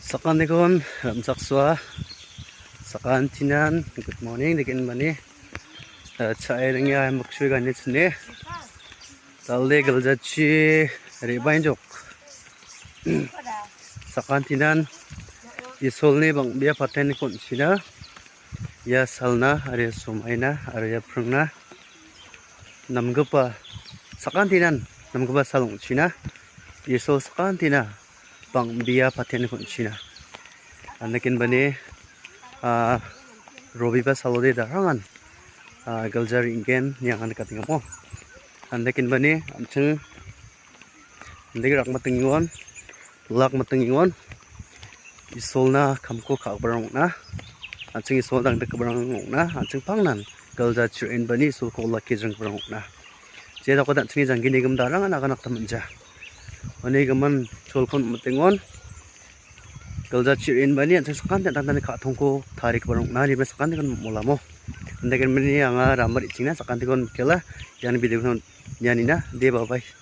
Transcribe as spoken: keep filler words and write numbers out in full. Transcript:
Sakantikon ram·chaksoa. Sakantinan good morning degenbani, eh, cha·e ringe aimboksue gane chine. Dal·de giljachi re·baenjok. Sakantinan Isolni bang·bea pateniko on·china. Ia salna aro ia somaina aro ia pringna namgipa, sakantinan namgipa sal ong·china. Isol sakantina bang·bea pateniko on·china. Andakenbani, ah, robiba salode darangan, ah, gilja re·ingen ine anga nikatengamo. Andakenbani an·ching indake rakmatengengon, lakmatengengon, Isolna kamko ka·giparang ong·na, an·ching Isol dangdikgiparang ong·na, an·ching pangnan gilja chir·enbani Isolko olakki jringgiparang ong·na. Je dakode an·chingni janggi nigim darangan aganakta man·ja. Uni gimin cholkon on·mitengon, gilja chir·enbani an·ching sakanti an·tangtangni ka·tongko tarigiparang ong·na, niba sakantikon molamo. Andakenbani anga rama re·chingna sakantikon mikela, ian videokon nianina, de bye bye.